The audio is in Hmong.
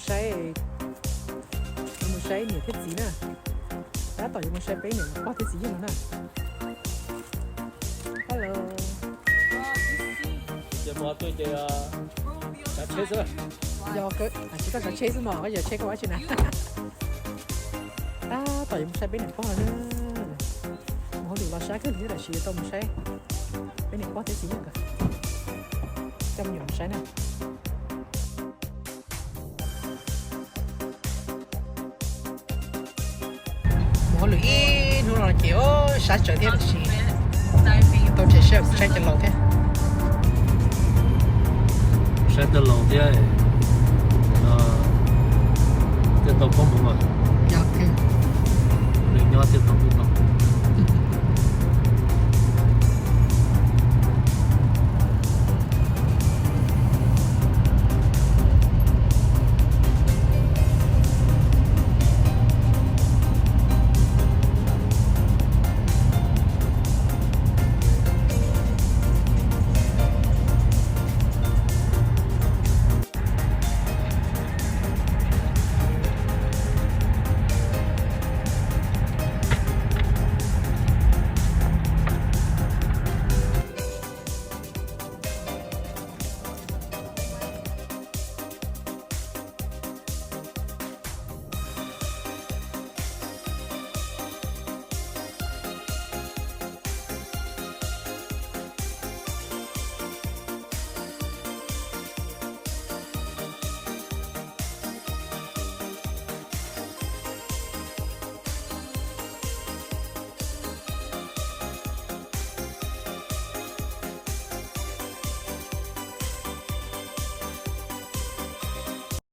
Saib, mus saib niam thiab txiv na. Tab tom yuav mus saib peb niam pog thiab txiv yawg no na. Hello. Ces mus ua tsheb xwb. Yog, tsis koj tsav tsheb xwb mas koj yog tsheb koj ua tsi na. Tab tom yuav mus saib peb niam pog na. Mus hauj lwm los sab kawg li tab sis yuav tau mus saib peb niam pog thiab txiv yawg nkawd. Coj me nyuam mus saib na. Mus hauj lwm ib hnub no ces sab tsawv thiab tab sis tau tseem saib, saib cov laus thiab. Saib cov laus thiab, thiaj tau paub mus mas. Yog, nws nyob thiaj tau mus.